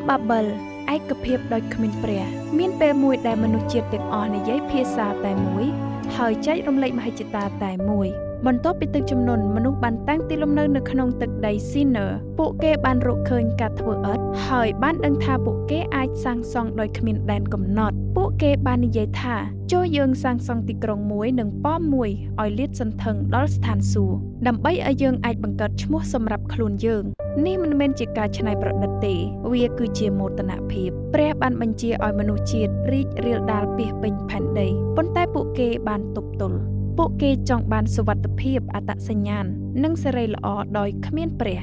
បាបិលឯកភាពដោយគ្មានព្រះមានពេលមួយដែលមនុស្សជាតិទាំងអស់និយាយភាសាតែមួយហើយចែករំលែកមហិច្ឆតាតែមួយបន្ទាប់ពីទឹកជំនន់មនុស្សបានតាំងទីលំនៅនៅក្នុងទឹកដីស៊ីន័រពួកគេបានរកឃើញការធ្វើឥដ្ឋហើយបានដឹងថាពួកគេអាចសាងសង់ដោយគ្មានដែនកំណត់ពួកគេបាននិយាយថាចូលយើងសាងសង់ទីក្រុងមួយនិងប៉មមួយឲ្យលាតសន្ធឹងដល់ស្ថានសួគ៌ដើម្បីឲ្យយើងអាចបង្កើតឈ្មោះសម្រាប់ខ្លួនយើងនេះមិនមែនជាការច្នៃប្រឌិតទេវាគឺជាមោទនភាពព្រះបានបញ្ជាឲ្យមនុស្សជាតិរីករាលដាលពាសពេញផែនដីប៉ុន្តែពួកគេបានទប់ទល់ពួកគេចង់បានសុវត្ថិភាពអត្តសញ្ញាណនិងសេរីល្អដោយគ្មានព្រះ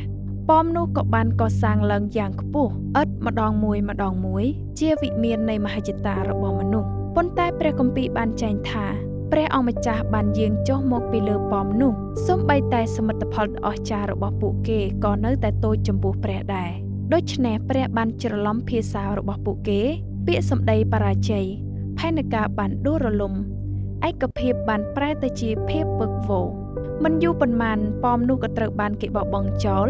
ប៉មនោះក៏បានកសាងឡើងយ៉ាងខ្ពស់ឥដ្ឋម្ដងមួយម្ដងមួយជាវិមាននៃមហិច្ឆតារបស់មនុស្សប៉ុន្តែព្រះគម្ពីរបានចែងថាព្រះអង្គម្ចាស់បានយាងចុះមកពីលើប៉មនោះសូម្បីតែសមិទ្ធផលដ៏អស្ចារ្យរបស់ពួកគេក៏នៅតែតូចចំពោះព្រះដែរដូច្នេះព្រះបានច្រឡំភាសារបស់ពួកគេពាក្យសម្ដីបរាជ័យផែនការបានដួលរលំឯកភាពបានប្រែទៅជាភាពវឹកវរមិនយូរប៉ុន្មានប៉មនោះក៏ត្រូវបានគេបោះបង់ចោល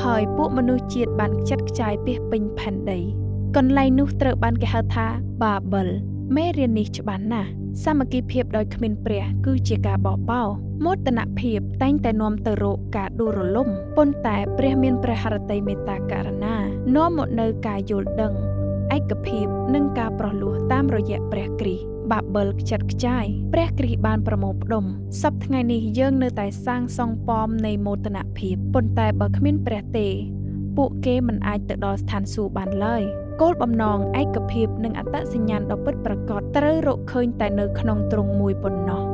ហើយពួកមនុស្សជាតិបានខ្ចាត់ខ្ចាយពាសពេញផែនដីកន្លែងនោះត្រូវបានគេហៅថាបាបិលមេរៀននេះច្បាស់ណាស់សាមគ្គីភាពដោយគ្មានព្រះគឺជាការបោះបោរមោទនភាពតែងតែនាំទៅរកការដួលរលំប៉ុន្តែព្រះមានព្រះハរតីមេត្តាករុណានាំមកនូវការយល់ដឹងឯកភាពនិងការប្រោះលោះតាមរយៈព្រះគ្រីស្ទបាបិលខ្ចាត់ខ្ចាយព្រះគ្រីស្ទបានប្រមូលផ្ដុំសព្វថ្ងៃនេះយើងនៅតែសាងសង់ប៉មនៃមោទនភាពប៉ុន្តែបើគ្មានព្រះទេពួកគេមិនអាចទៅដល់ស្ថានសួគ៌បានឡើយគោលបំណងឯកភាពនិងអត្តសញ្ញាណដ៏ពិតប្រាកដត្រូវរកឃើញតែនៅក្នុងទ្រង់មួយប៉ុណ្ណោះ។